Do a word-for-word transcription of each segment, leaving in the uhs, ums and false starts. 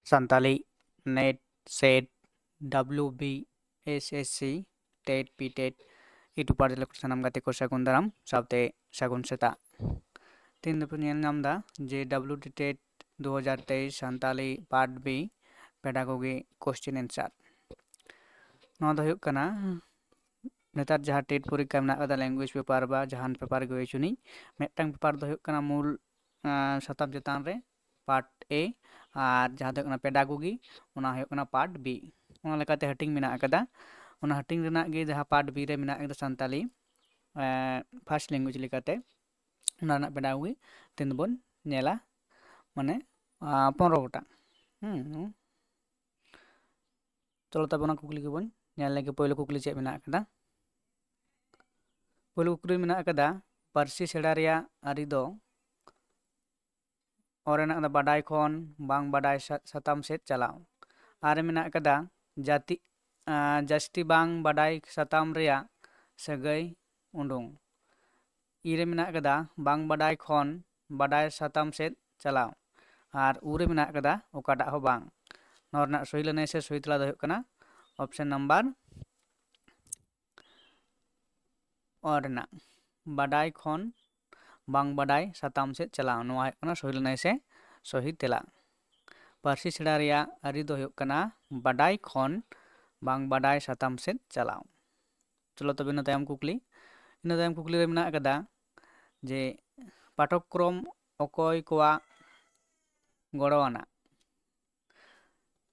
Santali NET, SET, W B S S C, TET, P TET, ᱤᱴᱩ party ᱞᱮᱠᱟ ᱥᱟᱱᱟᱢ ᱜᱟᱛᱮ ᱠᱚ ᱥᱟᱹᱜᱩᱱ ᱫᱟᱨᱟᱢ ᱥᱟᱶᱛᱮ ᱥᱟᱹᱜᱩᱱ ᱥᱮᱛᱟᱜ᱾ ᱛᱮᱦᱮᱧ ᱫᱚᱯᱮ ᱧᱮᱞ ᱧᱟᱢ ᱮᱫᱟ ᱡᱮ ᱰᱟᱵᱞᱤᱭᱩ ᱴᱤ ᱴᱮᱴ ᱫᱩ ᱦᱟᱡᱟᱨ ᱛᱮᱭᱤᱥ ᱥᱟᱱᱛᱟᱞᱤ ᱯᱟᱨᱴ ᱵᱤ, ᱯᱮᱰᱟᱜᱚᱜᱤ ᱠᱚᱥᱪᱮᱱ ᱮᱱᱥᱟᱨ᱾ ᱱᱚᱣᱟ ᱫᱚ ᱦᱩᱭᱩᱜ ᱠᱟᱱᱟ ᱱᱮᱛᱟᱨ ᱡᱟᱦᱟᱸ ᱴᱮᱴ ᱯᱚᱨᱤᱠᱠᱷᱟ ᱢᱮᱱᱟᱜ ᱠᱟᱫᱟ, ᱞᱮᱝᱜᱩᱭᱮᱡᱽ ᱯᱮᱯᱟᱨ ᱵᱟ ᱡᱟᱦᱟᱱ ᱯᱮᱯᱟᱨ ᱜᱮ ᱦᱩᱭ ᱦᱚᱪᱚᱱᱤᱡ, ᱢᱤᱫᱴᱟᱝ ᱯᱮᱯᱟᱨ ᱫᱚ ᱦᱩᱭᱩᱜ ᱠᱟᱱᱟ ᱢᱩᱞ, ᱟᱸ, ᱥᱟᱛᱟᱢ ᱪᱮᱛᱟᱱ ᱨᱮ, ᱯᱟᱨᱴ ᱮ, ᱟᱨ ᱡᱟᱦᱟᱸ ᱫᱚ ᱦᱩᱭᱩᱜ ᱠᱟᱱᱟ ᱯᱮᱰᱟᱜᱚᱜᱤ, ᱚᱱᱟ ᱦᱩᱭᱩᱜ ᱠᱟᱱᱟ ᱯᱟᱨᱴ ᱵᱤ᱾ ᱚᱱᱟ ᱞᱮᱠᱟᱛᱮ ᱦᱟᱹᱴᱤᱧ ᱢᱮᱱᱟᱜ ᱟᱠᱟᱫᱟ᱾ ᱚᱱᱟ ᱦᱟᱹᱴᱤᱧ ᱨᱮᱱᱟᱜ ᱜᱮ ᱡᱟᱦᱟᱸ ᱯᱟᱨᱴ ᱵᱤ ᱨᱮ ᱢᱮᱱᱟᱜ ᱟᱠᱟᱫᱟ ᱥᱟᱱᱛᱟᱞᱤ, ᱮᱸ, ᱯᱷᱟᱥᱴ ᱞᱮᱝᱜᱩᱭᱮᱡᱽ ᱞᱮᱠᱟᱛᱮ, ᱚᱱᱟ ᱨᱮᱱᱟᱜ ᱯᱮᱰᱟᱜᱚᱜᱤ ᱛᱮᱦᱮᱧ ᱫᱚᱵᱚᱱ ᱧᱮᱞᱟ, ᱢᱟᱱᱮ, ᱟᱸ, ᱯᱚᱱᱨᱚ ᱜᱚᱴᱟᱝ᱾ ᱦᱩᱸ᱾ ᱪᱚᱞᱚ ᱛᱚᱵᱮ ᱚᱱᱟ ᱠᱩᱠᱞᱤ ᱜᱮᱵᱚᱱ ᱧᱮᱞ ᱞᱮᱜᱮ, ᱯᱳᱭᱞᱳ ᱠᱩᱠᱞᱤ ᱪᱮᱫ ᱢᱮᱱᱟᱜ ᱟᱠᱟᱫᱟ? ᱯᱳᱭᱞᱳ ᱠᱩᱠᱞᱤ ᱢᱮᱱᱟᱜ ᱟᱠᱟᱫᱟ, ᱯᱟᱹᱨᱥᱤ ᱥᱮᱬᱟ ᱨᱮᱭᱟᱜ ᱟᱹᱨᱤ ᱫᱚ ᱚ ᱨᱮᱱᱟᱜ ᱫᱚ ᱵᱟᱰᱟᱭ ᱠᱷᱚᱱ ᱵᱟᱝ ᱵᱟᱰᱟᱭ ᱥᱟ-, ᱥᱟᱛᱟᱢ ᱥᱮᱫ ᱪᱟᱞᱟᱣ᱾ ᱟᱨ ᱢᱮᱱᱟᱜ ᱟᱠᱟᱫᱟ ᱡᱟᱹᱛᱤ, ᱟᱸ, ᱡᱟᱹᱥᱛᱤ ᱵᱟᱝ ᱵᱟᱰᱟᱭ ᱥᱟᱛᱟᱢ ᱨᱮᱭᱟᱜ ᱥᱟᱹᱜᱟᱹᱭ ᱩᱰᱩᱝ᱾ ᱤ ᱨᱮ ᱢᱮᱱᱟᱜ ᱟᱠᱟᱫᱟ ᱵᱟᱝ ᱵᱟᱰᱟᱭ ᱠᱷᱚᱱ ᱵᱟᱰᱟᱭ ᱥᱟᱛᱟᱢ ᱥᱮᱫ ᱪᱟᱞᱟᱣ᱾ ᱟᱨ ᱩ ᱨᱮ ᱢᱮᱱᱟᱜ ᱟᱠᱟᱫᱟ ᱚᱠᱟᱴᱟᱜ ᱦᱚᱸ ᱵᱟᱝ᱾ ᱱᱚᱣᱟ ᱨᱮᱱᱟᱜ ᱥᱚᱦᱤ ᱞᱟᱹᱱᱟᱹᱭ ᱥᱮ ᱥᱚᱦᱤ ᱛᱮᱞᱟ ᱫᱚ ᱦᱩᱭᱩᱜ ᱠᱟᱱᱟ ᱚᱯᱥᱮᱱ ᱱᱟᱢᱵᱟᱨ ᱚ ᱨᱮᱱᱟᱜ ᱵᱟᱰᱟᱭ ᱠᱷᱚᱱ ᱵᱟᱝ ᱵᱟᱰᱟᱭ ᱥᱟᱛᱟᱢ ᱥᱮᱫ ᱪᱟᱞᱟᱣ᱾ ᱱᱚᱣᱟ ᱦᱩᱭᱩᱜ ᱠᱟᱱᱟ ᱥᱚᱦᱤ ᱞᱟᱹᱱᱟᱹᱭ ᱥᱮ ᱥᱚᱦᱤ ᱛᱮᱞᱟ᱾ ᱯᱟᱹᱨᱥᱤ ᱥᱮᱬᱟ ᱨᱮᱭᱟᱜ ᱟᱹᱨᱤ ᱫᱚ ᱦᱩᱭᱩᱜ ᱠᱟᱱᱟ ᱵᱟᱰᱟᱭ ᱠᱷᱚᱱ ᱵᱟᱝ ᱵᱟᱰᱟᱭ ᱥᱟᱛᱟᱢ ᱥᱮᱫ ᱪᱟᱞᱟᱣ᱾ ᱪᱚᱞᱚ ᱛᱚᱵᱮ ᱤᱱᱟᱹ ᱛᱟᱭᱚᱢ ᱠᱩᱠᱞᱤ᱾ ᱤᱱᱟᱹ ᱛᱟᱭᱚᱢ ᱠᱩᱠᱞᱤ ᱨᱮ ᱢᱮᱱᱟᱜ ᱟᱠᱟᱫᱟ ᱡᱮ ᱯᱟᱴᱷᱚᱠᱨᱚᱢ ᱚᱠᱚᱭ ᱠᱚᱣᱟᱜ ᱜᱚᱲᱚ ᱟᱱᱟᱜ?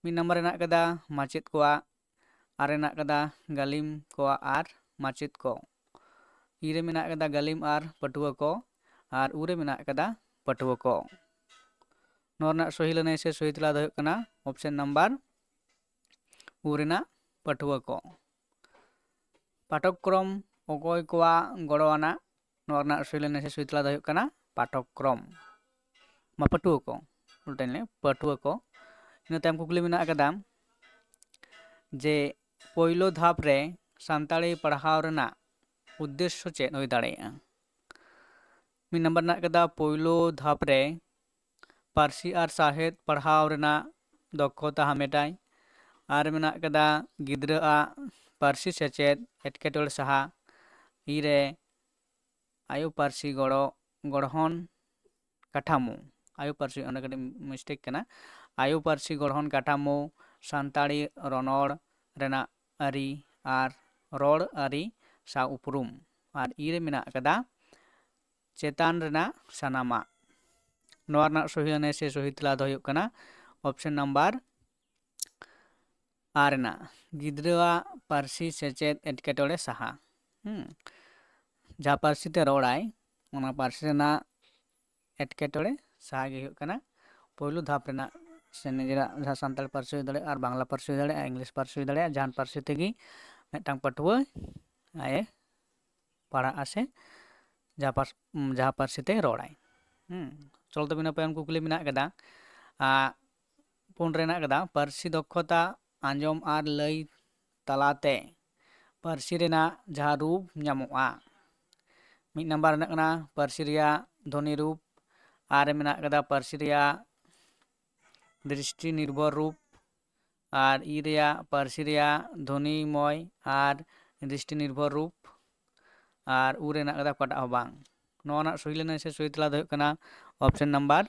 ᱢᱤᱫ ᱱᱟᱢᱵᱟᱨ ᱨᱮ ᱢᱮᱱᱟᱜ ᱟᱠᱟᱫᱟ ᱢᱟᱪᱮᱫ ᱠᱚᱣᱟᱜ, ᱟᱨ ᱨᱮ ᱢᱮᱱᱟᱜ ᱟᱠᱟᱫᱟ ᱜᱟᱹᱞᱤᱢ ᱠᱚᱣᱟᱜ ᱟᱨ ᱢᱟᱪᱮᱫ ᱠᱚ᱾ ᱤ ᱨᱮ ᱢᱮᱱᱟᱜ ᱟᱠᱟᱫᱟ ᱜᱟᱹᱞᱤᱢ ᱟᱨ ᱯᱟᱹᱴᱷᱩᱣᱟᱹ ᱠᱚ, ᱟᱨ ᱩ ᱨᱮ ᱢᱮᱱᱟᱜ ᱟᱠᱟᱫᱟ ᱯᱟᱹᱴᱷᱩᱣᱟᱹ ᱠᱚ᱾ ᱱᱚᱣᱟ ᱨᱮᱱᱟᱜ ᱥᱚᱦᱤ ᱞᱟᱹᱱᱟᱹᱭ ᱥᱮ ᱥᱚᱦᱤ ᱛᱮᱞᱟ ᱫᱚ ᱦᱩᱭᱩᱜ ᱠᱟᱱᱟ ᱚᱯᱥᱮᱱ ᱱᱟᱢᱵᱟᱨ ᱩ ᱨᱮᱱᱟᱜ ᱯᱟᱹᱴᱷᱩᱣᱟᱹ ᱠᱚ᱾ ᱯᱟᱴᱷᱚᱠᱨᱚᱢ ᱚᱠᱚᱭ ᱠᱚᱣᱟᱜ ᱜᱚᱲᱚ ᱟᱱᱟᱜ? ᱱᱚᱣᱟ ᱨᱮᱱᱟᱜ ᱥᱚᱦᱤ ᱞᱟᱹᱱᱟᱹᱭ ᱥᱮ ᱥᱚᱦᱤ ᱛᱮᱞᱟ ᱫᱚ ᱦᱩᱭᱩᱜ ᱠᱟᱱᱟ ᱯᱟᱴᱷᱚᱠᱨᱚᱢ, ᱢᱟ ᱯᱟᱹᱴᱷᱩᱣᱟᱹ ᱠᱚ, ᱩᱞᱴᱟᱹᱧ ᱞᱟᱹᱭ, ᱯᱟᱹᱴᱷᱩᱣᱟᱹ ᱠᱚ᱾ ᱤᱱᱟᱹ ᱛᱟᱭᱚᱢ ᱠᱩᱠᱞᱤ ᱢᱮᱱᱟᱜ ᱟᱠᱟᱫᱟ ᱡᱮ ᱯᱳᱭᱞᱳ ᱫᱷᱟᱯ ᱨᱮ ᱥᱟᱱᱛᱟᱲᱤ ᱯᱟᱲᱦᱟᱣ ᱨᱮᱱᱟᱜ ᱩᱫᱽᱫᱮᱥᱥᱚ ᱪᱮᱫ ᱦᱩᱭ ᱫᱟᱲᱮᱭᱟᱜᱼᱟ? ᱢᱤᱫ ᱱᱟᱢᱵᱟᱨ ᱨᱮᱱᱟᱜ ᱠᱟᱫᱟ ᱯᱳᱭᱞᱳ ᱫᱷᱟᱯ ᱨᱮ ᱯᱟᱹᱨᱥᱤ ᱟᱨ ᱥᱟᱶᱦᱮᱫ ᱯᱟᱲᱦᱟᱣ ᱨᱮᱱᱟᱜ ᱫᱚᱠᱠᱷᱚᱛᱟ ᱦᱟᱢᱮᱴᱟᱭ᱾ ᱟᱨ ᱢᱮᱱᱟᱜ ᱠᱟᱫᱟ ᱜᱤᱫᱽᱨᱟᱹ ᱟᱜ ᱯᱟᱹᱨᱥᱤ ᱥᱮᱪᱮᱫ ᱮᱴᱠᱮᱴᱚᱬᱮ ᱥᱟᱦᱟ᱾ ᱤ ᱨᱮ ᱟᱭᱳ ᱯᱟᱹᱨᱥᱤ ᱜᱚᱲᱚ, ᱜᱚᱲᱦᱚᱱ ᱠᱟᱴᱷᱟᱢᱳ, ᱟᱭᱳ ᱯᱟᱹᱨᱥᱤ, ᱚᱸᱰᱮ ᱠᱟᱹᱴᱤᱡ ᱢᱤᱥᱴᱮᱠ ᱠᱟᱱᱟ, ᱟᱭᱳ ᱯᱟᱹᱨᱥᱤ ᱜᱚᱲᱦᱚᱱ ᱠᱟᱴᱷᱟᱢᱳ, ᱥᱟᱱᱛᱟᱲᱤ ᱨᱚᱱᱚᱲ ᱨᱮᱱᱟᱜ ᱟᱹᱨᱤ ᱟᱨ ᱨᱚᱲ ᱟᱹᱨᱤ ᱥᱟᱶ ᱩᱯᱨᱩᱢ᱾ ᱟᱨ ᱤ ᱨᱮ ᱢᱮᱱᱟᱜ ᱟᱠᱟᱫᱟ ᱪᱮᱛᱟᱱ ᱨᱮᱱᱟᱜ ᱥᱟᱱᱟᱢᱟᱜ᱾ ᱱᱚᱣᱟ ᱨᱮᱱᱟᱜ ᱥᱚᱦᱤ ᱞᱟᱹᱱᱟᱹᱭ ᱥᱮ ᱥᱚᱦᱤ ᱛᱮᱞᱟ ᱫᱚ ᱦᱩᱭᱩᱜ ᱠᱟᱱᱟ ᱚᱯᱥᱮᱱ ᱱᱟᱢᱵᱟᱨ ᱟᱨ ᱨᱮᱱᱟᱜ ᱜᱤᱫᱽᱨᱟᱹᱣᱟᱜ ᱯᱟᱹᱨᱥᱤ ᱥᱮᱪᱮᱫ ᱮᱴᱠᱮᱴᱚᱬᱮ ᱥᱟᱦᱟ᱾ ᱦᱩᱸ, ᱡᱟᱦᱟᱸ ᱯᱟᱹᱨᱥᱤ ᱛᱮ ᱨᱚᱲᱟᱭ, ᱚᱱᱟ ᱯᱟᱹᱨᱥᱤ ᱨᱮᱱᱟᱜ ᱮᱴᱠᱮᱴᱚᱬᱮ ᱥᱟᱦᱟ ᱜᱮ ᱦᱩᱭᱩᱜ ᱠᱟᱱᱟ ᱯᱳᱭᱞᱳ ᱫᱷᱟᱯ ᱨᱮᱱᱟᱜ, ᱥᱮ ᱱᱤᱡᱮᱨᱟᱜ ᱡᱟᱦᱟᱸ ᱥᱟᱱᱛᱟᱲ ᱯᱟᱹᱨᱥᱤ ᱦᱩᱭ ᱫᱟᱲᱮᱭᱟᱜᱼᱟ, ᱟᱨ ᱵᱟᱝᱞᱟ ᱯᱟᱹᱨᱥᱤ ᱦᱩᱭ ᱫᱟᱲᱮᱭᱟᱜᱼᱟ, ᱤᱝᱞᱤᱥ ᱯᱟᱹᱨᱥᱤ ᱦᱩᱭ ᱫᱟᱲᱮᱭᱟᱜᱼᱟ, ᱡᱟᱦᱟᱱ ᱯᱟᱹᱨᱥᱤ ᱛᱮᱜᱮ ᱢᱤᱫᱴᱟᱝ ᱯᱟᱹᱴᱷᱩᱣᱟᱹ ᱟᱡ ᱮ ᱯᱟᱲᱦᱟᱜᱼᱟ ᱥᱮ ᱡᱟᱦᱟᱸ ᱯᱟᱹᱨᱥ-, ᱡᱟᱦᱟᱸ ᱯᱟᱹᱨᱥᱤ ᱛᱮ ᱨᱚᱲᱟᱭ᱾ ᱦᱩᱸ, ᱪᱚᱞᱚ ᱛᱚᱵᱮ ᱤᱱᱟᱹ ᱛᱟᱭᱚᱢ ᱠᱩᱠᱞᱤ ᱢᱮᱱᱟᱜ ᱠᱟᱫᱟ, ᱟᱨ ᱯᱩᱱ ᱨᱮ ᱢᱮᱱᱟᱜ ᱠᱟᱫᱟ ᱯᱟᱹᱨᱥᱤ ᱫᱚᱠᱠᱷᱚᱛᱟ ᱟᱸᱡᱚᱢ ᱟᱨ ᱞᱟᱹᱭ ᱛᱟᱞᱟᱛᱮ ᱯᱟᱹᱨᱥᱤ ᱨᱮᱱᱟᱜ ᱡᱟᱦᱟᱸ ᱨᱩᱯ ᱧᱟᱢᱚᱜᱼᱟ᱾ ᱢᱤᱫ ᱱᱟᱢᱵᱟᱨ ᱨᱮᱱᱟᱜ ᱠᱟᱱᱟ ᱯᱟᱹᱨᱥᱤ ᱨᱮᱭᱟᱜ ᱫᱷᱚᱱᱤ ᱨᱩᱯ, ᱟᱨ ᱨᱮ ᱢᱮᱱᱟᱜ ᱠᱟᱫᱟ ᱯᱟᱹᱨᱥᱤ ᱨᱮᱭᱟᱜ ᱫᱨᱤᱥᱴᱤ ᱱᱤᱨᱵᱷᱚᱨ ᱨᱩᱯ, ᱟᱨ ᱤ ᱨᱮᱭᱟᱜ ᱯᱟᱹᱨᱥᱤ ᱨᱮᱭᱟᱜ ᱫᱷᱚᱱᱤᱢᱚᱭ ᱟᱨ ᱫᱨᱤᱥᱴᱤ ᱱᱤᱨᱵᱷᱚᱨ ᱨᱩᱯ, ᱟᱨ ᱩ ᱨᱮ ᱢᱮᱱᱟᱜ ᱠᱟᱫᱟ ᱚᱠᱟᱴᱟᱜ ᱦᱚᱸ ᱵᱟᱝ᱾ ᱱᱚᱣᱟ ᱨᱮᱱᱟᱜ ᱥᱚᱦᱤ ᱞᱟᱹᱱᱟᱹᱭ ᱥᱮ ᱥᱚᱦᱤ ᱛᱮᱞᱟ ᱫᱚ ᱦᱩᱭᱩᱜ ᱠᱟᱱᱟ ᱚᱯᱥᱮᱱ ᱱᱟᱢᱵᱟᱨ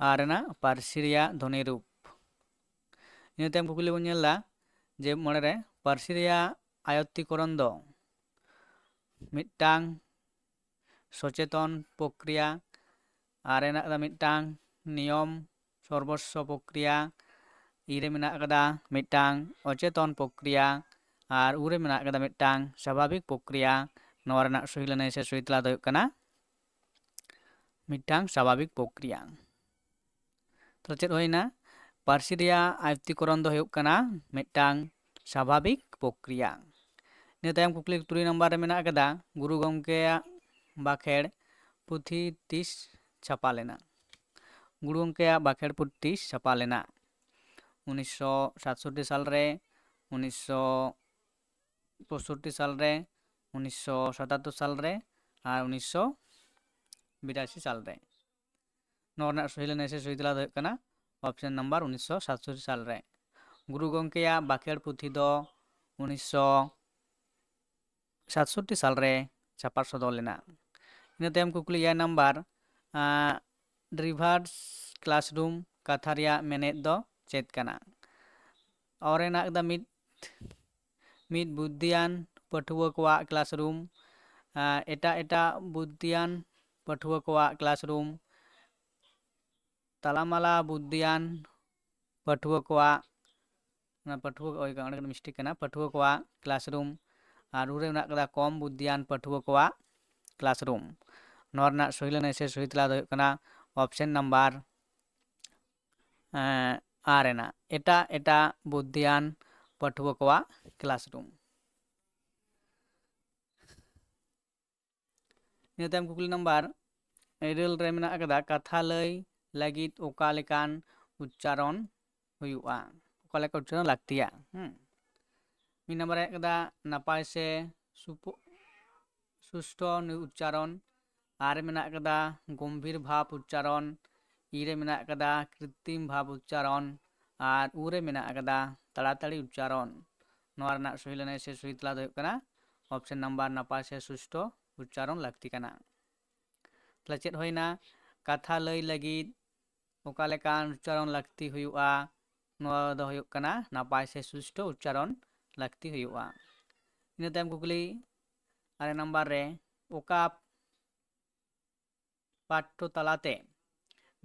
ᱟᱨ ᱨᱮᱱᱟᱜ ᱯᱟᱹᱨᱥᱤ ᱨᱮᱭᱟᱜ ᱫᱷᱚᱱᱤ ᱨᱩᱯ᱾ ᱤᱱᱟᱹ ᱛᱟᱭᱚᱢ ᱠᱩᱠᱞᱤ ᱵᱚᱱ ᱧᱮᱞ ᱮᱫᱟ ᱡᱮ ᱢᱚᱬᱮ ᱨᱮ ᱯᱟᱹᱨᱥᱤ ᱨᱮᱭᱟᱜ ᱟᱭᱚᱛᱛᱤᱠᱚᱨᱚᱱ ᱫᱚ ᱢᱤᱫᱴᱟᱝ ᱥᱚᱪᱮᱛᱚᱱ ᱯᱨᱚᱠᱨᱤᱭᱟ, ᱟᱨ ᱨᱮ ᱢᱮᱱᱟᱜ ᱠᱟᱫᱟ ᱢᱤᱫᱴᱟᱝ ᱱᱤᱭᱚᱢ ᱥᱚᱨᱵᱚᱥᱥᱚ ᱯᱨᱚᱠᱨᱤᱭᱟ, ᱤ ᱨᱮ ᱢᱮᱱᱟᱜ ᱠᱟᱫᱟ ᱢᱤᱫᱴᱟᱝ ᱚᱪᱮᱛᱚᱱ ᱯᱨᱚᱠᱨᱤᱭᱟ, ᱟᱨ ᱩ ᱨᱮ ᱢᱮᱱᱟᱜ ᱠᱟᱫᱟ ᱢᱤᱫᱴᱟᱝ ᱥᱟᱵᱷᱟᱵᱤᱠ ᱯᱨᱚᱠᱨᱤᱭᱟ᱾ ᱱᱚᱣᱟ ᱨᱮᱱᱟᱜ ᱥᱚᱦᱤ ᱞᱟᱹᱱᱟᱹᱭ ᱥᱮ ᱥᱚᱦᱤ ᱛᱮᱞᱟ ᱫᱚ ᱦᱩᱭᱩᱜ ᱠᱟᱱᱟ ᱢᱤᱫᱴᱟᱝ ᱥᱟᱵᱷᱟᱵᱤᱠ ᱯᱨᱚᱠᱨᱤᱭᱟ᱾ ᱛᱟᱦᱞᱮ ᱪᱮᱫ ᱦᱩᱭᱱᱟ? ᱯᱟᱹᱨᱥᱤ ᱨᱮᱭᱟᱜ ᱟᱭᱚᱛᱛᱤᱠᱚᱨᱚᱱ ᱫᱚ ᱦᱩᱭᱩᱜ ᱠᱟᱱᱟ ᱢᱤᱫᱴᱟᱝ ᱥᱟᱵᱷᱟᱵᱤᱠ ᱯᱨᱚᱠᱨᱤᱭᱟ᱾ ᱤᱱᱟᱹ ᱛᱟᱭᱚᱢ ᱠᱩᱠᱞᱤ ᱛᱩᱨᱩᱭ ᱱᱟᱢᱵᱟᱨ ᱨᱮ ᱢᱮᱱᱟᱜ ᱟᱠᱟᱫᱟ, ᱜᱩᱨᱩ ᱜᱚᱢᱠᱮᱭᱟᱜ ᱵᱟᱠᱷᱮᱲ ᱯᱩᱛᱷᱤ ᱛᱤᱥ ᱪᱷᱟᱯᱟ ᱞᱮᱱᱟ? ᱜᱩᱨᱩ ᱜᱚᱢᱠᱮᱭᱟᱜ ᱵᱟᱠᱷᱮᱲ ᱯᱩᱛᱷᱤ ᱛᱤᱥ ᱪᱷᱟᱯᱟ ᱞᱮᱱᱟ? ᱩᱱᱤᱥᱥᱚ ᱥᱟᱛᱥᱚᱴᱴᱤ ᱥᱟᱞᱨᱮ, ᱩᱱᱤᱥᱥᱚ ᱯᱚᱸᱭᱥᱚᱴᱴᱤ ᱥᱟᱞᱨᱮ, ᱩᱱᱤᱥᱥᱚ ᱥᱟᱛᱟᱛᱛᱳᱨ ᱥᱟᱞᱨᱮ, ᱟᱨ ᱩᱱᱤᱥᱥᱚ ᱵᱤᱨᱟᱥᱤ ᱥᱟᱞᱨᱮ᱾ ᱱᱚᱣᱟ ᱨᱮᱱᱟᱜ ᱥᱚᱦᱤ ᱞᱟᱹᱱᱟᱹᱭ ᱥᱮ ᱥᱚᱦᱤ ᱛᱮᱞᱟ ᱫᱚ ᱦᱩᱭᱩᱜ ᱠᱟᱱᱟ ᱚᱯᱥᱮᱱ ᱱᱟᱢᱵᱟᱨ ᱩᱱᱤᱥᱥᱚ ᱥᱟᱛᱥᱚᱴᱴᱤ ᱥᱟᱞᱨᱮ᱾ ᱜᱩᱨᱩ ᱜᱚᱢᱠᱮᱭᱟᱜ ᱵᱟᱠᱷᱮᱲ ᱯᱩᱛᱷᱤ ᱫᱚ ᱩᱱᱤᱥᱥᱚ ᱥᱟᱛᱥᱚᱴᱴᱤ ᱥᱟᱞᱨᱮ ᱪᱷᱟᱯᱟ ᱥᱚᱫᱚᱨ ᱞᱮᱱᱟ᱾ ᱤᱱᱟᱹ ᱛᱟᱭᱚᱢ ᱠᱩᱠᱞᱤ ᱮᱭᱟᱭ ᱱᱟᱢᱵᱟᱨ, ᱟᱸ, reverse classroom ᱠᱟᱛᱷᱟ ᱨᱮᱭᱟᱜ ᱢᱮᱱᱮᱫ ᱫᱚ ᱪᱮᱫ ᱠᱟᱱᱟ? ᱚᱨ ᱨᱮᱱᱟᱜ ᱫᱚ ᱢᱤᱫ, ᱢᱤᱫ ᱵᱩᱫᱽᱫᱷᱤᱭᱟᱱ ᱯᱟᱹᱴᱷᱩᱣᱟᱹ ᱠᱚᱣᱟᱜ classroom, ᱟᱸ, ᱮᱴᱟᱜ ᱮᱴᱟᱜ ᱵᱩᱫᱽᱫᱷᱤᱭᱟᱱ ᱯᱟᱹᱴᱷᱩᱣᱟᱹ ᱠᱚᱣᱟᱜ classroom, ᱛᱟᱞᱟᱢᱟᱞᱟ ᱵᱩᱫᱽᱫᱷᱤᱭᱟᱱ ᱯᱟᱹᱴᱷᱩᱣᱟᱹ ᱠᱚᱣᱟᱜ, ᱚᱱᱟ ᱯᱟᱹᱴᱷᱩᱣᱟᱹ, ᱳᱭ, ᱚᱸᱰᱮ ᱠᱟᱹᱴᱤᱡ mistake ᱠᱟᱱᱟ, ᱯᱟᱹᱴᱷᱩᱣᱟᱹ ᱠᱚᱣᱟᱜ classroom, ᱟᱨ ᱩᱨᱮ ᱢᱮᱱᱟᱜ ᱠᱟᱫᱟ ᱠᱚᱢ ᱵᱩᱫᱽᱫᱷᱤᱭᱟᱱ ᱯᱟᱹᱴᱷᱩᱣᱟᱹ ᱠᱚᱣᱟᱜ classroom᱾ ᱱᱚᱣᱟ ᱨᱮᱱᱟᱜ ᱥᱚᱦᱤ ᱞᱟᱹᱱᱟᱹᱭ ᱥᱮ ᱥᱚᱦᱤ ᱛᱮᱞᱟ ᱫᱚ ᱦᱩᱭᱩᱜ ᱠᱟᱱᱟ ᱚᱯᱥᱮᱱ ᱱᱟᱢᱵᱟᱨ, ᱮᱸ, ᱟᱨ ᱨᱮᱱᱟᱜ ᱮᱴᱟᱜ ᱮᱴᱟᱜ ᱵᱩᱫᱽᱫᱷᱤᱭᱟᱱ ᱯᱟᱹᱴᱷᱩᱣᱟᱹ ᱠᱚᱣᱟᱜ classroom᱾ ᱤᱱᱟᱹ ᱛᱟᱭᱚᱢ ᱠᱩᱠᱞᱤ ᱱᱟᱢᱵᱟᱨ ᱤᱨᱟᱹᱞ ᱨᱮ ᱢᱮᱱᱟᱜ ᱟᱠᱟᱫᱟ, ᱠᱟᱛᱷᱟ ᱞᱟᱹᱭ ᱞᱟᱹᱜᱤᱫ ᱚᱠᱟ ᱞᱮᱠᱟᱱ ᱩᱪᱪᱟᱨᱚᱱ ᱦᱩᱭᱩᱜᱼᱟ? ᱚᱠᱟ ᱞᱮᱠᱟ ᱩᱪᱪᱟᱨᱚᱱ ᱞᱟᱹᱠᱛᱤᱭᱟ? ᱦᱩᱸ᱾ ᱢᱤᱫ ᱱᱟᱢᱵᱟᱨ ᱨᱮ ᱢᱮᱱᱟᱜ ᱟᱠᱟᱫᱟ, ᱱᱟᱯᱟᱭ ᱥᱮ ᱥᱩᱯᱚ-, ᱥᱩᱥᱴᱷᱚ ᱱᱩᱭ ᱩᱪᱪᱟᱨᱚᱱ᱾ ᱟᱨ ᱨᱮ ᱢᱮᱱᱟᱜ ᱟᱠᱟᱫᱟ, ᱜᱚᱢᱵᱷᱤᱨ ᱵᱷᱟᱵᱽ ᱩᱪᱪᱟᱨᱚᱱ᱾ ᱤ ᱨᱮ ᱢᱮᱱᱟᱜ ᱟᱠᱟᱫᱟ, ᱠᱨᱤᱛᱨᱤᱢ ᱵᱷᱟᱵᱽ ᱩᱪᱪᱟᱨᱚᱱ᱾ ᱟᱨ ᱩ ᱨᱮ ᱢᱮᱱᱟᱜ ᱟᱠᱟᱫᱟ, ᱛᱟᱲᱟᱛᱟᱲᱤ ᱩᱪᱪᱟᱨᱚᱱ᱾ ᱱᱚᱣᱟ ᱨᱮᱱᱟᱜ ᱥᱚᱦᱤ ᱞᱟᱹᱱᱟᱹᱭ ᱥᱮ ᱥᱚᱦᱤ ᱛᱮᱞᱟ ᱫᱚ ᱦᱩᱭᱩᱜ ᱠᱟᱱᱟ ᱚᱯᱥᱮᱱ ᱱᱟᱢᱵᱟᱨ, ᱱᱟᱯᱟᱭ ᱥᱮ ᱥᱩᱥᱴᱷᱚ ᱩᱪᱪᱟᱨᱚᱱ ᱞᱟᱹᱠᱛᱤ ᱠᱟᱱᱟ᱾ ᱛᱟᱦᱞᱮ ᱪᱮᱫ ᱦᱩᱭᱱᱟ? ᱠᱟᱛᱷᱟ ᱞᱟᱹᱭ ᱞᱟᱹᱜᱤᱫ ᱚᱠᱟ ᱞᱮᱠᱟᱱ ᱩᱪᱪᱟᱨᱚᱱ ᱞᱟᱹᱠᱛᱤ ᱦᱩᱭᱩᱜᱼᱟ? ᱱᱚᱣᱟ ᱫᱚ ᱦᱩᱭᱩᱜ ᱠᱟᱱᱟ ᱱᱟᱯᱟᱭ ᱥᱮ ᱥᱩᱥᱴᱷᱚ ᱩᱪᱪᱟᱨᱚᱱ ᱞᱟᱹᱠᱛᱤ ᱦᱩᱭᱩᱜᱼᱟ᱾ ᱤᱱᱟᱹ ᱛᱟᱭᱚᱢ ᱠᱩᱠᱞᱤ ᱟᱨᱮ ᱱᱟᱢᱵᱟᱨ ᱨᱮ, ᱚᱠᱟ ᱯᱟᱴᱷᱚ ᱛᱟᱞᱟᱛᱮ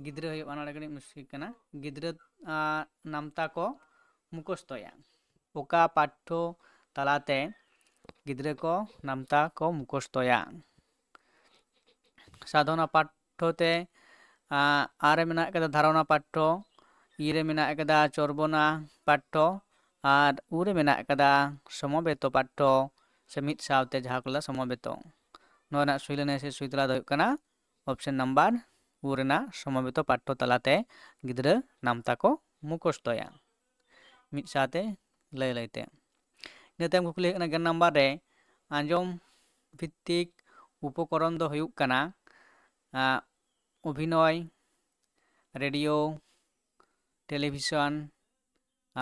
ᱜᱤᱫᱽᱨᱟᱹ ᱦᱩᱭᱩᱜᱼᱟ, ᱱᱚᱰᱮ ᱠᱟᱹᱴᱤᱡ ᱢᱩᱥᱠᱤᱞ ᱠᱟᱱᱟ, ᱜᱤᱫᱽᱨᱟᱹ, ᱟᱸ, ᱱᱟᱢᱛᱟ ᱠᱚ ᱢᱩᱠᱷᱚᱥᱛᱚᱭᱟ? ᱚᱠᱟ ᱯᱟᱴᱷᱚ ᱛᱟᱞᱟᱛᱮ ᱜᱤᱫᱽᱨᱟᱹ ᱠᱚ ᱱᱟᱢᱛᱟ ᱠᱚ ᱢᱩᱠᱷᱚᱥᱛᱚᱭᱟ? ᱥᱟᱫᱷᱚᱱᱟ ᱯᱟᱴᱷᱚ ᱛᱮ, ᱟᱸ, ᱟᱨ ᱨᱮ ᱢᱮᱱᱟᱜ ᱠᱟᱫᱟ ᱫᱷᱟᱨᱚᱱᱟ ᱯᱟᱴᱷᱚ, ᱤ ᱨᱮ ᱢᱮᱱᱟᱜ ᱠᱟᱫᱟ ᱪᱚᱨᱵᱚᱱᱟ ᱯᱟᱴᱷᱚ, ᱟᱨ ᱩ ᱨᱮ ᱢᱮᱱᱟᱜ ᱠᱟᱫᱟ ᱥᱚᱢᱚᱵᱮᱛᱚ ᱯᱟᱴᱷᱚ, ᱥᱮ ᱢᱤᱫ ᱥᱟᱶᱛᱮ ᱡᱟᱦᱟᱸ ᱠᱚ ᱞᱟᱹᱭᱟ ᱥᱚᱢᱚᱵᱮᱛᱚ᱾ ᱱᱚᱣᱟ ᱨᱮᱱᱟᱜ ᱥᱩᱭ ᱞᱟᱹᱱᱟᱹᱭ ᱥᱮ ᱥᱩᱭ ᱛᱮᱞᱟ ᱫᱚ ᱦᱩᱭᱩᱜ ᱠᱟᱱᱟ ᱚᱯᱥᱮᱱ ᱱᱟᱢᱵᱟᱨ ᱩ ᱨᱮᱱᱟᱜ ᱥᱚᱢᱚᱵᱮᱛᱚ ᱯᱟᱴᱷᱚ ᱛᱟᱞᱟᱛᱮ ᱜᱤᱫᱽᱨᱟᱹ ᱱᱟᱢᱛᱟ ᱠᱚ ᱢᱩᱠᱷᱚᱥᱛᱚᱭᱟ ᱢᱤᱫ ᱥᱟᱶᱛᱮ ᱞᱟᱹᱭ ᱞᱟᱹᱭᱛᱮ᱾ ᱤᱱᱟᱹ ᱛᱟᱭᱚᱢ ᱠᱩᱠᱞᱤ ᱦᱩᱭᱩᱜ ᱠᱟᱱᱟ ᱜᱮᱞ ᱱᱟᱢᱵᱟᱨ ᱨᱮ, ᱟᱸᱡᱚᱢ ᱵᱷᱤᱛᱛᱤᱠ ᱩᱯᱚᱠᱚᱨᱚᱱ ᱫᱚ ᱦᱩᱭᱩᱜ ᱠᱟᱱᱟ, ᱟᱸ, ᱚᱵᱷᱤᱱᱚᱭ, ᱨᱮᱰᱤᱭᱳ, ᱴᱮᱞᱤᱵᱷᱤᱥᱚᱱ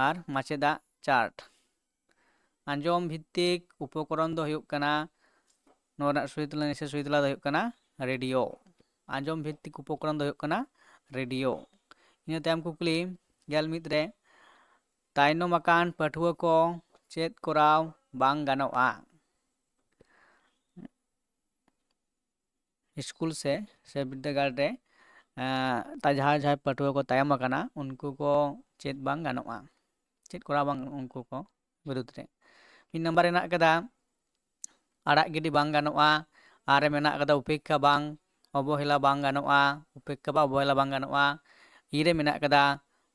ᱟᱨ ᱢᱟᱪᱮᱫᱟᱜ ᱪᱟᱨᱴ᱾ ᱟᱸᱡᱚᱢ ᱵᱷᱤᱛᱛᱤᱠ ᱩᱯᱚᱠᱚᱨᱚᱱ ᱫᱚ ᱦᱩᱭᱩᱜ ᱠᱟᱱᱟ, ᱱᱚᱣᱟ ᱨᱮᱱᱟᱜ ᱥᱩᱭ ᱛᱮᱞᱟ ᱥᱮ ᱥᱩᱭ ᱛᱮᱞᱟ ᱫᱚ ᱦᱩᱭᱩᱜ ᱠᱟᱱᱟ ᱨᱮᱰᱤᱭᱳ᱾ ᱟᱸᱡᱚᱢ ᱵᱷᱤᱛᱛᱤᱠ ᱩᱯᱚᱠᱚᱨᱚᱱ ᱫᱚ ᱦᱩᱭᱩᱜ ᱠᱟᱱᱟ ᱨᱮᱰᱤᱭᱳ᱾ ᱤᱱᱟᱹ ᱛᱟᱭᱚᱢ ᱠᱩᱠᱞᱤ ᱜᱮᱞ ᱢᱤᱫ ᱨᱮ, ᱛᱟᱭᱱᱚᱢ ᱟᱠᱟᱱ ᱯᱟᱹᱴᱷᱩᱣᱟᱹ ᱠᱚ ᱪᱮᱫ ᱠᱚᱨᱟᱣ ᱵᱟᱝ ᱜᱟᱱᱚᱜᱼᱟ? ᱥᱠᱩᱞ ᱥᱮ, ᱥᱮ ᱵᱤᱨᱫᱟᱹᱜᱟᱲ ᱨᱮ, ᱮᱸ, ᱛᱟ-, ᱡᱟᱦᱟᱸᱭ, ᱡᱟᱦᱟᱸᱭ ᱯᱟᱹᱴᱷᱩᱣᱟᱹ ᱠᱚ ᱛᱟᱭᱚᱢ ᱟᱠᱟᱱᱟ, ᱩᱱᱠᱩ ᱠᱚ ᱪᱮᱫ ᱵᱟᱝ ᱜᱟᱱᱚᱜᱼᱟ? ᱪᱮᱫ ᱠᱚᱨᱟᱣ ᱵᱟᱝ ᱩᱱᱠᱩ ᱠᱚ ᱵᱤᱨᱩᱫᱽ ᱨᱮ? ᱢᱤᱫ ᱱᱟᱢᱵᱟᱨ ᱨᱮ ᱦᱮᱱᱟᱜ ᱟᱠᱟᱫᱟ ᱟᱲᱟᱜ ᱜᱤᱰᱤ ᱵᱟᱝ ᱜᱟᱱᱚᱜᱼᱟ, ᱟᱨ ᱨᱮ ᱢᱮᱱᱟᱜ ᱟᱠᱟᱫᱟ ᱩᱯᱮᱠᱠᱷᱟ ᱵᱟᱝ, ᱚᱵᱚᱦᱮᱞᱟ ᱵᱟᱝ ᱜᱟᱱᱚᱜᱼᱟ, ᱩᱯᱮᱠᱠᱷᱟ ᱵᱟ ᱚᱵᱚᱦᱮᱞᱟ ᱵᱟᱝ ᱜᱟᱱᱚᱜᱼᱟ᱾ ᱤ ᱨᱮ ᱢᱮᱱᱟᱜ ᱟᱠᱟᱫᱟ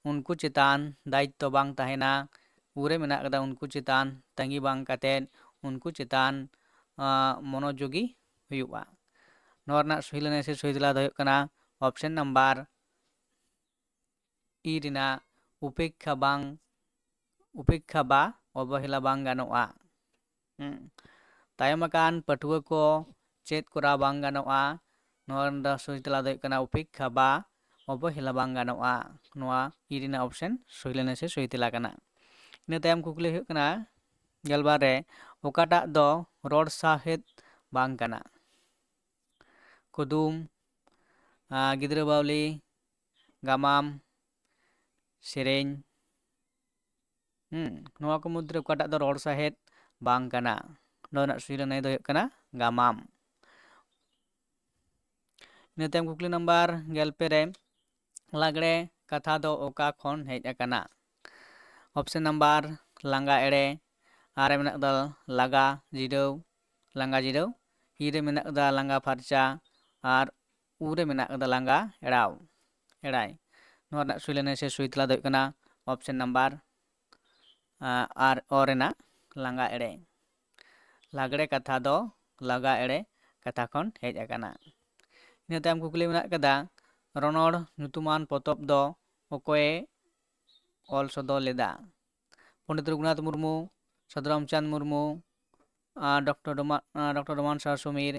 ᱩᱱᱠᱩ ᱪᱮᱛᱟᱱ ᱫᱟᱭᱤᱛᱛᱚ ᱵᱟᱝ ᱛᱟᱦᱮᱱᱟ, ᱩ ᱨᱮ ᱢᱮᱱᱟᱜ ᱟᱠᱟᱫᱟ ᱩᱱᱠᱩ ᱪᱮᱛᱟᱱ ᱛᱟᱺᱜᱤ ᱵᱟᱝ ᱠᱟᱛᱮᱫ ᱩᱱᱠᱩ ᱪᱮᱛᱟᱱ, ᱟᱸ, ᱢᱚᱱᱚᱡᱳᱜᱤ ᱦᱩᱭᱩᱜᱼᱟ᱾ ᱱᱚᱣᱟ ᱨᱮᱱᱟᱜ ᱥᱩᱭ ᱞᱮᱱᱟ ᱥᱮ ᱥᱩᱭ ᱛᱮᱞᱟ ᱫᱚ ᱦᱩᱭᱩᱜ ᱠᱟᱱᱟ ᱚᱯᱥᱮᱱ ᱱᱟᱢᱵᱟᱨ ᱤ ᱨᱮᱱᱟᱜ ᱩᱯᱮᱠᱠᱷᱟ ᱵᱟᱝ, ᱩᱯᱮᱠᱠᱷᱟ ᱵᱟ ᱚᱵᱚᱦᱮᱞᱟ ᱵᱟᱝ ᱜᱟᱱᱚᱜᱼᱟ᱾ ᱦᱩᱸ᱾ ᱛᱟᱭᱚᱢ ᱟᱠᱟᱱ ᱯᱟᱹᱴᱷᱩᱣᱟᱹ ᱠᱚ ᱪᱮᱫ ᱠᱚᱨᱟᱣ ᱵᱟᱝ ᱜᱟᱱᱚᱜᱼᱟ? ᱱᱚᱣᱟ ᱨᱮᱱᱟᱜ ᱥᱩᱭ ᱛᱮᱞᱟ ᱫᱚ ᱦᱩᱭᱩᱜ ᱠᱟᱱᱟ ᱩᱯᱮᱠᱠᱷᱟ ᱵᱟ ᱚᱵᱚᱦᱮᱞᱟ ᱵᱟᱝ ᱜᱟᱱᱚᱜᱼᱟ᱾ ᱱᱚᱣᱟ ᱤ ᱨᱮᱱᱟᱜ ᱚᱯᱥᱮᱱ ᱥᱩᱭ ᱞᱮᱱᱟ ᱥᱮ ᱥᱩᱭ ᱛᱮᱞᱟ ᱠᱟᱱᱟ᱾ ᱤᱱᱟᱹ ᱛᱟᱭᱚᱢ ᱠᱩᱠᱞᱤ ᱦᱩᱭᱩᱜ ᱠᱟᱱᱟ ᱜᱮᱞᱵᱟᱨ ᱨᱮ, ᱚᱠᱟᱴᱟᱜ ᱫᱚ ᱨᱚᱲ ᱥᱟᱶᱦᱮᱫ ᱵᱟᱝ ᱠᱟᱱᱟ? ᱠᱩᱫᱩᱢ, ᱟᱸ, ᱜᱤᱫᱽᱨᱟᱹ ᱵᱟᱣᱞᱤ, ᱜᱟᱢᱟᱢ, ᱥᱮᱨᱮᱧ᱾ ᱦᱩᱸ, ᱱᱚᱣᱟ ᱠᱚ ᱢᱩᱫᱽᱨᱮ ᱚᱠᱟᱴᱟᱜ ᱫᱚ ᱨᱚᱲ ᱥᱟᱶᱦᱮᱫ ᱵᱟᱝ ᱠᱟᱱᱟ? ᱱᱚᱣᱟ ᱨᱮᱱᱟᱜ ᱥᱩᱭ ᱞᱮᱱᱟ ᱫᱚ ᱦᱩᱭᱩᱜ ᱠᱟᱱᱟ ᱜᱟᱢᱟᱢ᱾ ᱤᱱᱟᱹ ᱛᱟᱭᱚᱢ ᱠᱩᱠᱞᱤ ᱱᱟᱢᱵᱟᱨ ᱜᱮᱞ ᱯᱮ ᱨᱮ, ᱞᱟᱜᱽᱲᱮ ᱠᱟᱛᱷᱟ ᱫᱚ ᱚᱠᱟ ᱠᱷᱚᱱ ᱦᱮᱡ ᱟᱠᱟᱱᱟ? ᱚᱯᱥᱮᱱ ᱱᱟᱢᱵᱟᱨ ᱞᱟᱸᱜᱟ ᱮᱲᱮ, ᱟᱨ ᱨᱮ ᱢᱮᱱᱟᱜ ᱟᱠᱟᱫᱟ ᱞᱟᱜᱟ ᱡᱤᱨᱟᱹᱣ, ᱞᱟᱸᱜᱟ ᱡᱤᱨᱟᱹᱣ, ᱤ ᱨᱮ ᱢᱮᱱᱟᱜ ᱟᱠᱟᱫᱟ ᱞᱟᱸᱜᱟ ᱯᱷᱟᱨᱪᱟ, ᱟᱨ ᱩ ᱨᱮ ᱢᱮᱱᱟᱜ ᱟᱠᱟᱫᱟ ᱞᱟᱸᱜᱟ ᱮᱲᱟᱣ, ᱮᱲᱟᱭ᱾ ᱱᱚᱣᱟ ᱨᱮᱱᱟᱜ ᱥᱩᱭ ᱞᱮᱱᱟ ᱥᱮ ᱥᱩᱭ ᱛᱮᱞᱟ ᱫᱚ ᱦᱩᱭᱩᱜ ᱠᱟᱱᱟ ᱚᱯᱥᱮᱱ ᱱᱟᱢᱵᱟᱨ, ᱟᱸ, ᱟᱨ ᱚ ᱨᱮᱱᱟᱜ ᱞᱟᱸᱜᱟ ᱮᱲᱮ᱾ ᱞᱟᱜᱽᱲᱮ ᱠᱟᱛᱷᱟ ᱫᱚ ᱞᱟᱜᱟ ᱮᱲᱮ ᱠᱟᱛᱷᱟ ᱠᱷᱚᱱ ᱦᱮᱡ ᱟᱠᱟᱱᱟ᱾ ᱤᱱᱟᱹ ᱛᱟᱭᱚᱢ ᱠᱩᱠᱞᱤ ᱢᱮᱱᱟᱜ ᱟᱠᱟᱫᱟ, ᱨᱚᱱᱚᱲ ᱧᱩᱛᱩᱢᱟᱱ ᱯᱚᱛᱚᱵ ᱫᱚ ᱚᱠᱚᱭᱮ ᱚᱞ ᱥᱚᱫᱚᱨ ᱞᱮᱫᱟ? ᱯᱚᱱᱰᱤᱛ ᱨᱚᱜᱷᱩᱱᱟᱛᱷ ᱢᱩᱨᱢᱩ, ᱥᱟᱫᱷᱩ ᱨᱟᱢᱪᱟᱸᱫᱽ ᱢᱩᱨᱢᱩ, ᱟᱨ ᱰᱚᱠᱴᱚᱨ ᱰᱚᱢᱟ-, ᱟᱨ ᱰᱚᱠᱴᱚᱨ ᱰᱚᱢᱟᱱ ᱥᱟᱨ ᱥᱚᱢᱤᱨ,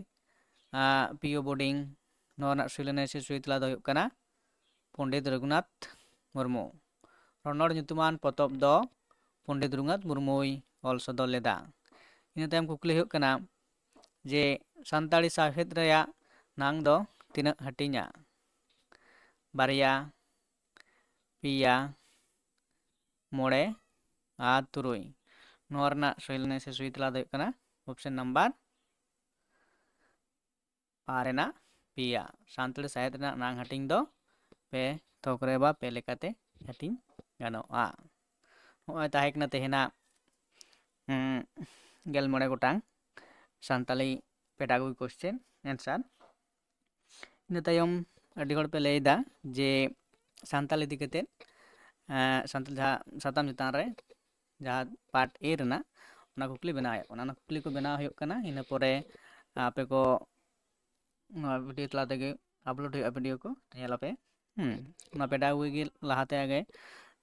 ᱟᱨ ᱯᱤ ᱳ ᱵᱳᱨᱰᱤᱝ᱾ ᱱᱚᱣᱟ ᱨᱮᱱᱟᱜ ᱥᱩᱭ ᱞᱮᱱᱟ ᱥᱮ ᱥᱩᱭ ᱛᱮᱞᱟ ᱫᱚ ᱦᱩᱭᱩᱜ ᱠᱟᱱᱟ ᱯᱚᱱᱰᱤᱛ ᱨᱚᱜᱷᱩᱱᱟᱛᱷ ᱢᱩᱨᱢᱩ᱾ ᱨᱚᱱᱚᱲ ᱧᱩᱛᱩᱢᱟᱱ ᱯᱚᱛᱚᱵ ᱫᱚ ᱯᱚᱱᱰᱤᱛ ᱨᱚᱜᱷᱩᱱᱟᱛᱷ ᱢᱩᱨᱢᱩᱭ ᱚᱞ ᱥᱚᱫᱚᱨ ᱞᱮᱫᱟ᱾ ᱤᱱᱟᱹ ᱛᱟᱭᱚᱢ ᱠᱩᱠᱞᱤ ᱦᱩᱭᱩᱜ ᱠᱟᱱᱟ ᱡᱮ ᱥᱟᱱᱛᱟᱲᱤ ᱥᱟᱶᱦᱮᱫ ᱨᱮᱭᱟᱜ ᱱᱟᱝ ᱫᱚ ᱛᱤᱱᱟᱹᱜ ᱦᱟᱹᱴᱤᱧᱟ? ᱵᱟᱨᱭᱟ, ᱯᱮᱭᱟ, ᱢᱚᱬᱮ ᱟᱨ ᱛᱩᱨᱩᱭ᱾ ᱱᱚᱣᱟ ᱨᱮᱱᱟᱜ ᱥᱚᱦᱤ ᱞᱮᱱᱟ ᱥᱮ ᱥᱚᱦᱤ ᱛᱮᱞᱟ ᱫᱚ ᱦᱩᱭᱩᱜ ᱠᱟᱱᱟ ᱚᱯᱥᱮᱱ ᱱᱟᱢᱵᱟᱨ ᱯᱟ ᱨᱮᱱᱟᱜ ᱯᱮᱭᱟ᱾ ᱥᱟᱱᱛᱟᱲᱤ ᱥᱟᱶᱦᱮᱫ ᱨᱮᱱᱟᱜ ᱱᱟᱝ ᱦᱟᱹᱴᱤᱧ ᱫᱚ ᱯᱮ ᱛᱷᱚᱠ ᱨᱮ ᱵᱟ ᱯᱮ ᱞᱮᱠᱟᱛᱮ ᱦᱟᱹᱴᱤᱧ ᱜᱟᱱᱚᱜᱼᱟ᱾ ᱱᱚᱜᱼᱚᱭ ᱛᱟᱦᱮᱸ ᱠᱟᱱᱟ ᱛᱮᱦᱮᱧᱟᱜ, ᱩᱸ, ᱜᱮᱞ ᱢᱚᱬᱮ ᱜᱚᱴᱟᱝ ᱥᱟᱱᱛᱟᱲᱤ pedagogy question answer᱾ ᱤᱱᱟᱹ ᱛᱟᱭᱚᱢ ᱟᱹᱰᱤ ᱦᱚᱲ ᱯᱮ ᱞᱟᱹᱭᱫᱟ ᱡᱮ ᱥᱟᱱᱛᱟᱲ ᱤᱫᱤ ᱠᱟᱛᱮᱫ, ᱮᱸ, ᱥᱟᱱᱛᱟᱲ ᱡᱟᱦᱟᱸ ᱥᱟᱛᱟᱢ ᱪᱮᱛᱟᱱ ᱨᱮ ᱡᱟᱦᱟᱸ part A ᱨᱮᱱᱟᱜ ᱚᱱᱟ ᱠᱩᱠᱞᱤ ᱵᱮᱱᱟᱣ ᱦᱩᱭᱩᱜ ᱠᱟᱱᱟ, ᱚᱱᱟ ᱠᱩᱠᱞᱤ ᱠᱚ ᱵᱮᱱᱟᱣ ᱦᱩᱭᱩᱜ ᱠᱟᱱᱟ᱾ ᱤᱱᱟᱹ ᱯᱚᱨᱮ ᱟᱯᱮ ᱠᱚ ᱱᱚᱣᱟ video ᱛᱟᱞᱟ ᱛᱮᱜᱮ upload ᱦᱩᱭᱩᱜᱼᱟ, video ᱠᱚ ᱧᱮᱞ ᱟᱯᱮ᱾ ᱦᱩᱸ, ᱚᱱᱟ pedagogy ᱜᱮ ᱞᱟᱦᱟᱛᱮ ᱟᱜᱮ,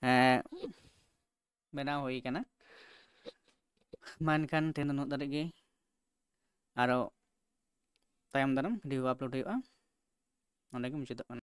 ᱮᱸ, ᱵᱮᱱᱟᱣ ᱦᱩᱭ ᱠᱟᱱᱟ᱾ ᱢᱟ ᱮᱱᱠᱷᱟᱱ ᱛᱮᱦᱮᱧ ᱫᱚ ᱱᱩᱱᱟᱹᱜ ᱫᱷᱟᱹᱨᱤᱡ ᱜᱮ, ᱟᱨᱚ ᱛᱟᱭᱚᱢ ᱫᱟᱨᱟᱢ video upload ᱦᱩᱭᱩᱜᱼᱟ᱾ ᱱᱚᱸᱰᱮ ᱜᱮ ᱢᱩᱪᱟᱹᱫᱚᱜ ᱠᱟᱱᱟ᱾